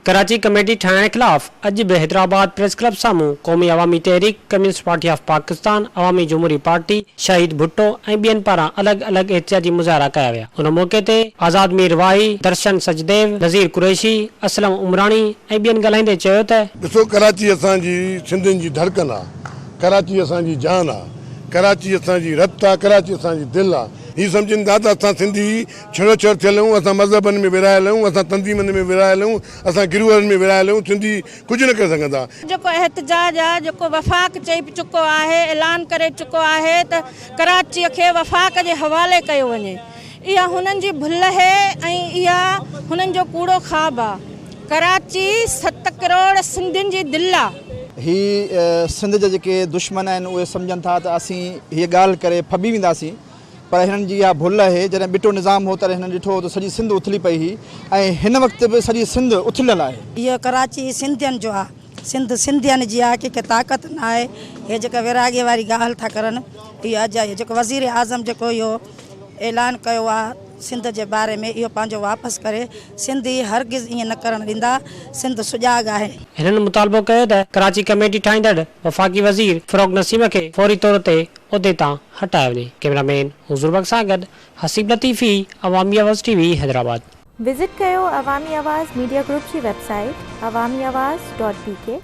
Karachi committee ٺاهڻ خلاف اڄ به حيدرآباد پريس ڪلب سامهون قومي عوامي تحريڪ، ڪميونسٽ پارٽي آف پاڪستان، عوامي جمهوري پارٽي، شهيد ڀٽو ۽ ٻين پاران الڳ الڳ احتجاجي مظاهرا ڪيا ويا. ان موقعي تي آزاد مير واهي، درشن سچديو، نذير قريشي، اسلم عمراڻي ۽ ٻين ڳالهائيندي چيو ته. ڏسو ڪراچي اسان جي سنڌين جي ڌڙڪن آ، ڪراچي اسان جي جان آ، ڪراچي اسان جي رت آ، ڪراچي اسان جي دل آ. هي سمجهن ٿا ته اسان سنڌي ڇڙوڇڙ ٿيل آهيون، اسان مذهبن ۾ ورهايل آهيون، اسان تنظيمن ۾ ورهايل آهيون، اسان گروهن ۾ ورهايل آهيون، سنڌي ڪجهه نه ڪري سگهندا. جيڪو احتجاج آ، جيڪو وفاق چئي چڪو آهي، اعلان ڪري چڪو آهي ته ڪراچيء کي وفاق جي حوالي ڪيو وڃي، اها هنن جي ڀل اهي ۽ اها هنن جو ڪوڙو خواب آ. ڪراچي ست ڪروڙ سنڌين جي دل آ. هي سنڌ جا جيڪي دشمن آهن اهي سمجهن ٿا ته اسين هيء ڳالهه ڪري ڦٻي وينداسين پر هنن جي اها ڀل آهي، جڏهن ٻٽو نظام هو تڏهن هنن ڏٺو هو ته سڄي سنڌ اٿلي پئي هئي ۽ هن وقت به سڄي سنڌ اٿليل آهي. اهو ڪراچي سنڌين جو آ، سنڌ سنڌين جي آ، ڪنهن کي طاقت نه آهي، هي جيڪا ورهاڳي واري ڳالهه ٿا ڪرن اهو اجايو، جيڪو وزير اعظم جيڪو اهو اعلان ڪيو آ سنڌ جي باري ۾ اهو پنهنجو واپس ڪري، سنڌي هرگز ائين نه ڪرڻ ڏيندا، سنڌ سجاڳ آهي. هنن مطالبو ڪيو ته ڪراچي ڪميٽي ٺاهيندڙ وفاقي وزير فروغ نسيم کي فوري طور تي عهدي تان هٽايو وڃي. ڪئميرا مين حضور بخش سان گڏ Haseeb Latifi, Awami Awaz T V, Hyderabad. Visit ڪيو عوامي آواز ميڊيا گروپ جي website Awami Awaz dot B K.